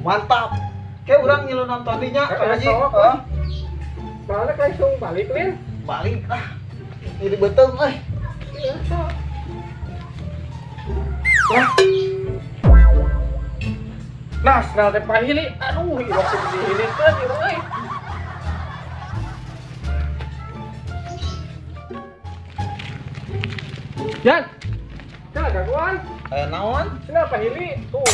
Mantap. Kayak urang ngilu nonton dinya Kang Haji. Heeh. Soalnya langsung balik lin. Balik lah. Jadi beuteung euy. Iya, sok. Nah, sendal teh pahili. Aduh, ieu waktu dihilikeun ieu euy. Yan. Dah gangguan. Aya naon? Sendal pahili tuh.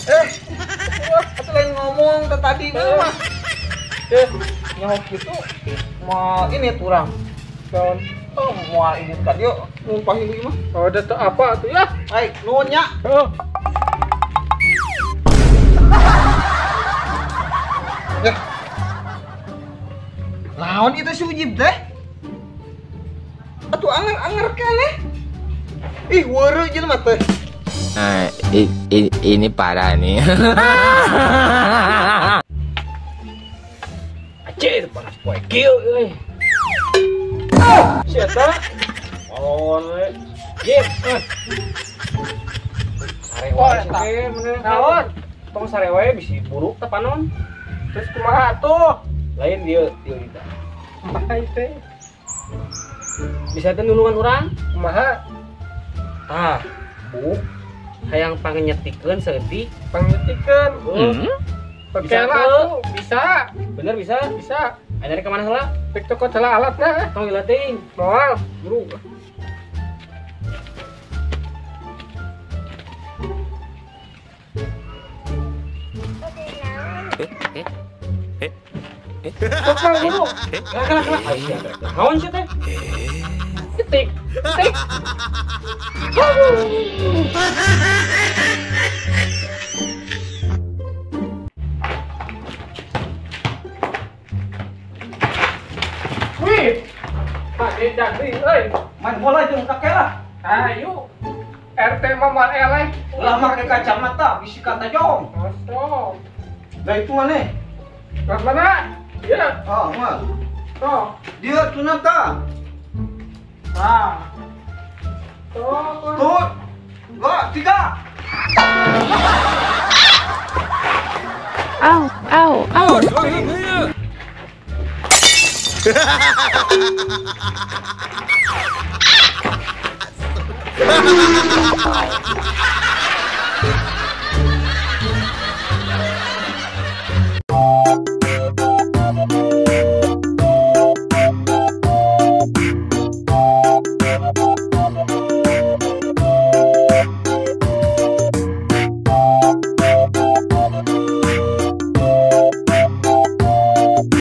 Atuh lain ngomong teh tadi mah. Nyaho kitu mah ini turang. Naon? Oh, moal ini ka dieu mun pahili mah. Oh, da teu apa atuh ya? Ai, nuhun nya. Heeh. Naon itu si Ujib teh? Atuh anger-anger keneh. Ih, weureu jelema teh. Nah, ini parah nih. Aceh panas poe kieu euy. Si eta molon we. Jip. Sare wae teh meunang. Naon? Tong sare wae bisi buruk teh panon. Terus kumaha atuh? Lain dieu dieu kita. Kumaha teh? Bisa teh nulungan urang? Kumaha? Tah, Bu. Hayang pangenyetikeun saeutik. Pangenyetikeun. Bisa tuh, bisa. Bener bisa? Bisa. Aya dari kemana heula? Rek toko heula alatna. Tong heula teuing. Moal. Buru. Sok mang buru. Kalah kalah. Naon sih teh? Ketik. Ketik. Wih. Pak jadi euy. Main bola jeung kakek lah. Ayo. RT mah moal eleh. Ulah make kacamata bisi katajong. Osok. Da itu maneh. Ke mana? Iya. Oh, moal. Tuh. Dia tuna ta. Nah. Tuh. Tuh. 2, 3. Au, au, au.